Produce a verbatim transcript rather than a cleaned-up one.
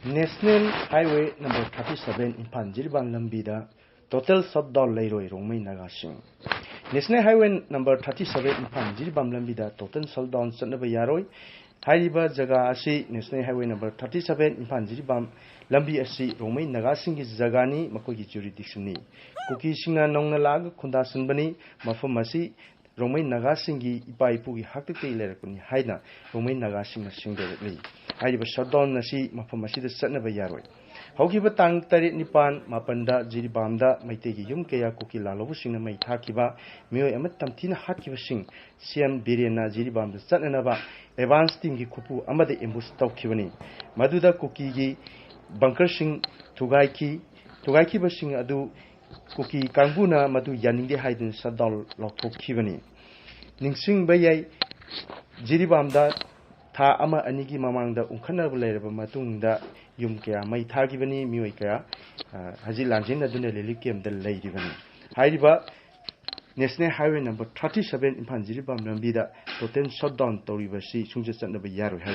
National Highway number thirty seven Imphal Jiribam ꯂꯝꯕꯤꯗ total shutdown ꯂꯩꯔꯣꯏ Rongmei ꯅꯥꯒꯥꯁꯤꯡ꯫ National Highway number thirty seven Imphal Jiribam ꯂꯝꯕꯤꯗ total shutdown ꯆꯠꯅꯕ ꯌꯥꯔꯣꯏ꯫ ꯍꯥꯏꯔꯤꯕ ꯖꯒꯥ ꯑꯁꯤ National Highway number thirty seven Imphal Jiribam ꯂꯝꯕꯤ ꯑꯁꯤ ꯔꯣꯡꯃꯩ ꯅꯥꯒꯥꯁꯤꯡꯒꯤ ꯖꯒꯥꯅꯤ, ꯃꯈꯣꯏꯒꯤ jurisdictionꯅꯤ꯫ ꯀꯨꯀꯤꯁꯤꯡꯅ ꯅꯧꯅ ꯂꯥꯛꯑꯒ ꯈꯨꯟꯗꯥꯁꯤꯟꯕꯅꯤ꯫ ꯃꯐꯝ ꯑꯁꯤ ꯔꯣꯡꯃꯩ ꯅꯥꯒꯥꯁꯤꯡꯒꯤ ꯏꯄꯥ ꯏꯄꯨꯒꯤ ꯍꯥꯛꯇꯛꯇꯒꯤ ꯂꯩꯔꯛꯄꯅꯤ ꯍꯥꯏꯅ ꯔꯣꯡꯃꯩ ꯅꯥꯒꯥꯁꯤꯡꯅ ꯁꯦꯡꯗꯣꯔꯛꯂꯤ꯫ ꯍꯥꯏꯔꯤꯕ shutdown ꯑꯁꯤ ꯃꯐꯝ ꯑꯁꯤꯗ ꯆꯠꯅꯕ ꯌꯥꯔꯣꯏ꯫ ꯍꯧꯈꯤꯕ ꯇꯥꯡ ꯇꯔꯦꯠ, ꯅꯤꯄꯥꯟ, ꯃꯥꯄꯟꯗ ꯖꯤꯔꯤꯕꯥꯝꯗ ꯃꯩꯇꯩꯒꯤ ꯌꯨꯝ ꯀꯌꯥ ꯀꯨꯀꯤ ꯂꯥꯜꯍꯧꯕꯁꯤꯡꯅ ꯃꯩ ꯊꯥꯈꯤꯕ, ꯃꯤꯑꯣꯏ ꯑꯃ ꯇꯝꯊꯤꯅ ꯍꯥꯠꯈꯤꯕꯁꯤꯡ ꯁꯤ ꯑꯦꯝ ꯕꯤꯔꯦꯟꯅ ꯖꯤꯔꯤꯕꯥꯝꯗ ꯆꯠꯅꯅꯕ advance teamꯒꯤ ꯈꯨꯠꯄꯨ ꯑꯃꯗ ambush ꯇꯧꯈꯤꯕꯅꯤ꯫ ꯃꯗꯨꯗ ꯀꯨꯀꯤꯒꯤ bunkerꯁꯤꯡ ꯊꯨꯒꯥꯏꯈꯤ꯫ ꯊꯨꯒꯥꯏꯈꯤꯕꯁꯤꯡ ꯑꯗꯨ ꯀꯨꯀꯤ ꯀꯥꯡꯕꯨꯅ ꯃꯗꯨ ꯌꯥꯅꯤꯡꯗꯦ ꯍꯥꯏꯗꯨꯅ shutdown ꯂꯥꯎꯊꯣꯛꯈꯤꯕꯅꯤ꯫ ꯅꯤꯡꯁꯤꯡꯕ ꯌꯥꯏ, ꯖꯤꯔꯤꯕꯥꯝꯗ ꯊꯥ ꯑꯃ ꯑꯅꯤꯒꯤ ꯃꯃꯥꯡꯗ ꯎꯪꯈꯠꯅꯕ ꯂꯩꯔꯕ ꯃꯇꯨꯡꯗ ꯌꯨꯝ ꯀꯌꯥ ꯃꯩ ꯊꯥꯈꯤꯕꯅꯤ, ꯃꯤꯑꯣꯏ ꯀꯌꯥ, ꯑ, ꯍꯧꯖꯤꯛ ꯂꯥꯟꯖꯦꯟꯅꯗꯨꯅ relief campꯇ ꯂꯩꯔꯤꯕꯅꯤ꯫ ꯍꯥꯏꯔꯤꯕ National Highway number thirty seven Imphal Jiribam ꯂꯝꯕꯤꯗ total shutdown ꯇꯧꯔꯤꯕꯁꯤ ꯁꯨꯡꯆꯠ ꯆꯠꯅꯕ ꯌꯥꯔꯣꯏ ꯍꯥꯏꯔꯤ꯫